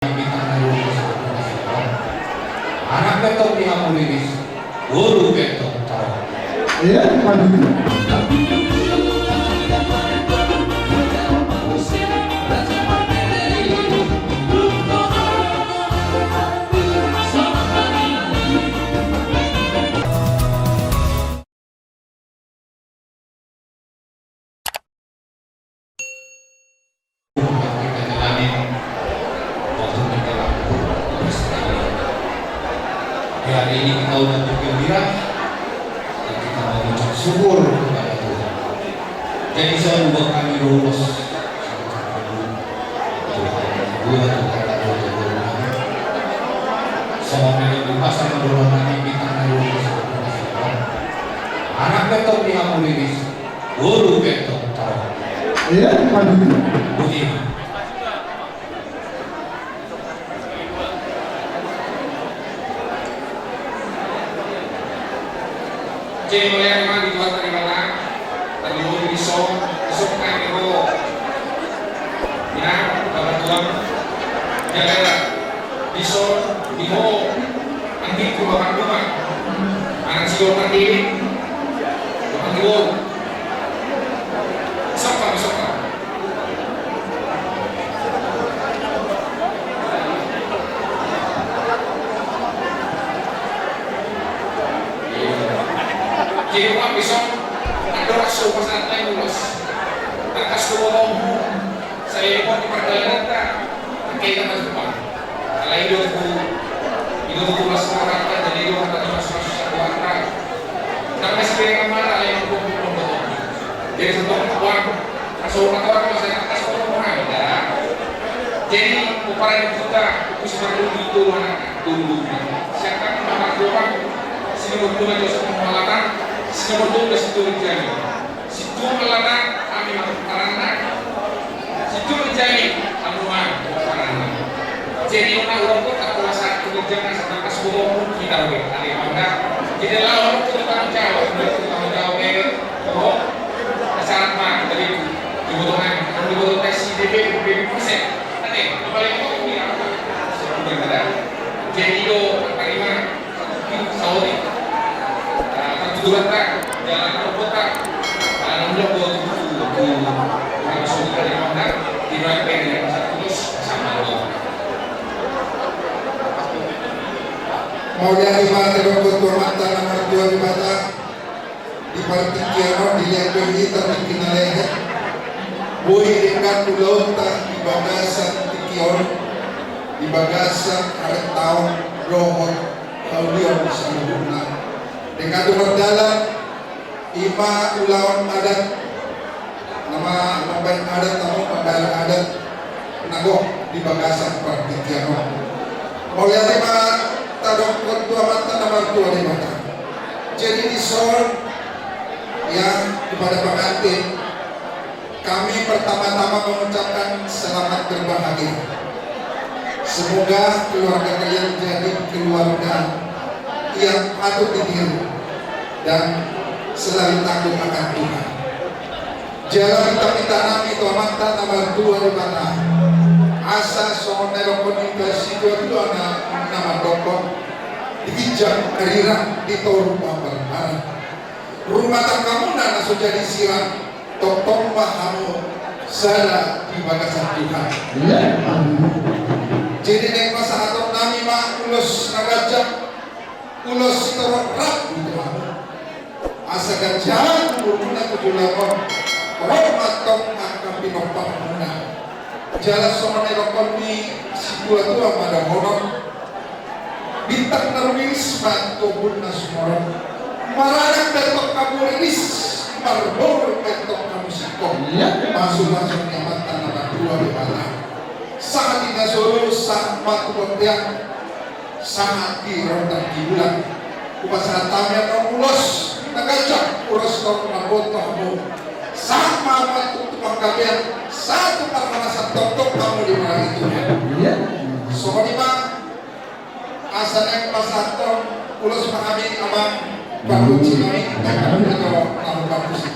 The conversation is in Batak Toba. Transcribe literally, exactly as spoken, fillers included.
Bintang na dua belas, anak pe tong di hamu riris, boru pe tong taro. Iya, Pak. Di hari ini kita udah bergembira dan kita mengucap syukur kepada Tuhan. Jadi, saya buat kami lulus. Tuhan, Tuhan, Tuhan, Tuhan, Tuhan. Sama dengan di pasar, Tuhan, kami minta lulus. Anak pe tong di hamu riris, boru pe tong taro. Iya, Pak. Budi. Jadi, mauliate ma di Tuhan, tarima ma. Tarlumobi di son, di son kan, di ho. Ina, bapak tuan. Jaga di son, di ho. Anggingku, bapak rumah. Anak si Bapak Diri. Bapak Diri. Sopa, sopa. Jadi, Pak, bisa andorang so pasantai ulos. Tangkas so ngomong. Saya mau di perjalanan, Pak. Pakai nama Jepang. Alai i do tu, i do tu tulas Tuhan, jadi i do hata tulas Tuhan. Nang masih pengen kemana, alai i do tu tulas Tuhan. Jadi satu orang, satu orang, satu orang, satu orang. Jadi pomparan ni Tuhan, husi marlundu i tolu anak, tolu. Siapa nama Tuhan? Si nomor dua Joseph Malata, si nomor dua belas itu Rijal. Si dua Malata, kami masuk karena Situ menjadi anuan. Jadi, ona urang kota kuasa kerja kan sampai pas gua mau kita, oke, ada yang mana? Jadi, lawan itu tanggung jawab, itu tanggung jawab, eh, oh, syarat mah, kita itu kebutuhan, kebutuhan tes D P, D P persen. Nanti, paling itu ini apa? Sebulan ada. Jadi, itu terima. Saori. Partuturan ta, jalan kota. Anu, langsung dari mana? Di mana pengen sama lo. Mauliate ma di rohanta, Amanta na martua Debata. Di partingkian on, di lehon hita tingki na lehet. Boi denggan ulaonta di bagasan tingki on, di bagasan harentaon dohot haulion saluhutna. Denggan do mardalan, ima ulaon adat, nama mambahen adat, nama mambahen adat. Na gok di bagasan partingkian on. Mauliate ma tadokkon tu Amanta na martua Debata. Jadi dison, ya, kepada pengantin, kami pertama-tama mengucapkan selamat berbahagia. Semoga keluarga kalian jadi keluarga yang patut ditiru dan selalu takut akan Tuhan. Jala minta-minta nami tu Amanta na martua Debata, asa songon na nidokkon ni situatua na, na mandok, di ginjang arirang, di toru pambarbaran. Rumah tanggamuna na so jadi sirang, tongtong ma hamu sada di bagasan Tuhan. Jadi naeng pasahaton nami ma ulos na ganjang, ulos sitorop rambu tu hamu. Asa ganjang umurmuna tu joloan on, ro ma tong angka pinomparmuna. Jala songon na nidokkon ni situatua ma dohonon, bintang na rumiris ma tu ombun na sumorop. Maranak pe tong hamu riris, marboru pe tong hamu singkop. Masumasu ni Amanta na martua Debata. Sahat di na solu, sahat ma tu bontean. Sahat di rondang di bulan. Hupasahat hami annon ulos na ganjang, ulos na rambu tu hamu. Sahat ma tu panggabean, sahat tu parhorasan, tongtong hamu diberkahi Tuhan. Songon i ma, asa naeng pasahathon ulos ma hami, Amang, pargonsi nami, naeng hami do na pargonsi.